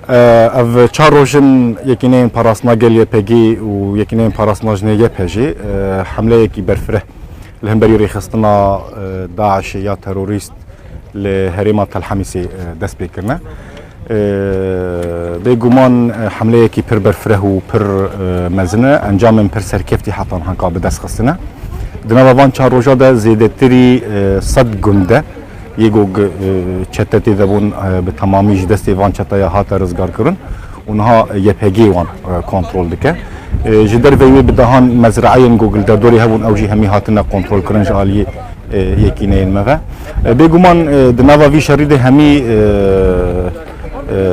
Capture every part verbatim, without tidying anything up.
Ev çar roj in Yekîneyên Parastina Gel Y P G û Yekîneyên Parastina Jinê Y P G, e, hemleyekî berfireh li hemberî rêxistina, e, DAIŞê ya terorîst li herêma Tel Hemîsê, e, dest pê kirine. E, bêguman, e, hemleyekî pir berfireh û pir, e, mezin e, encamên pir serkeftî heta niha bi dest xistine. Di nava van çar roja de zêdetirî, e, sed gund e. Yê ku, e, çete tê de bûn, e, bi temamî ji destê van çeteya hate rizgarkirin û niha Y P G wan, e, kontrol dike. E, ji derveyî wê bi dehan mezraeyên ku li derdorê hebûn, ew jî hemî hatine kontrolkirin ji aliyê, e, yekîneyên me ve. E, bêguman, e, di nava vî şerî de hemî, e, e,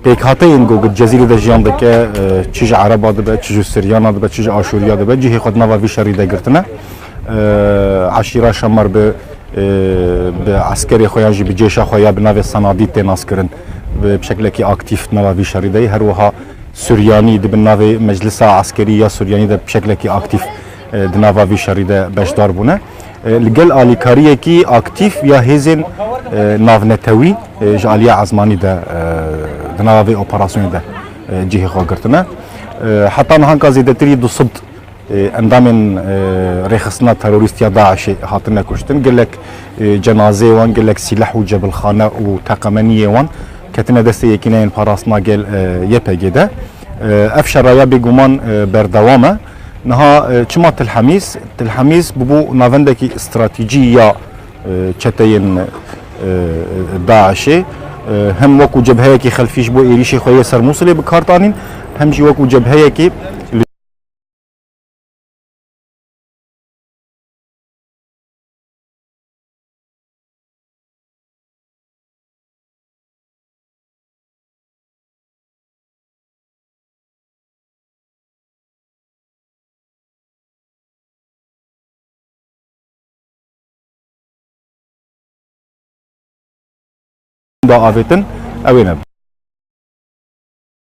pêkhateyên ku di Cezîrê de jiyan dike, e, çi ji Ereba dibe, çi ji Siryana dibe, çi ji Aşûriya dibe, cihê xwe di nava vî şerî de girtine. E, eşîra Şemar bi, e, bi eskerê xwe yan jî bi cêşa xwe ya bi navê Senadî tê naskirin, bi şeklekî aktîf di nava vî şerî de ye. Her wiha Suryanî di bin navê Meclisa Eskerî ya Suryanî de bi şeklekî aktîf, e, di nava vî şerî de beşdar bûne. E, li gel alîkariyekî aktîf ya hêzên, e, navnetewî, e, ji aliya ezmanî de, e, di nava vê operasyonê de, e, cihê xwe girtine. E, heta nihanka zêdetirî du sed, e, endamên, e, rêxistina terorîst ya DAIŞê hatine kuştin. Gelek, e, cenazeyê wan, gelek sîleh û cebilxane û teqemeniyê wan ketine destê Yekîneyên Parastina Gel, e, Y P G de. E, ev şeraya bêguman, e, berdewam e. Niha, e, çima Til Hemîs? Til Hemîs bûbû navendekî stratejî ya, e, çeteyên, e, DAIŞê. E, hem wekû cebheyekî xelfî ji bo êrîşê xwe yê ser Mûsilê bi kar tanîn, hem jî wekû cebheyekî da avêtin, ew ê ne.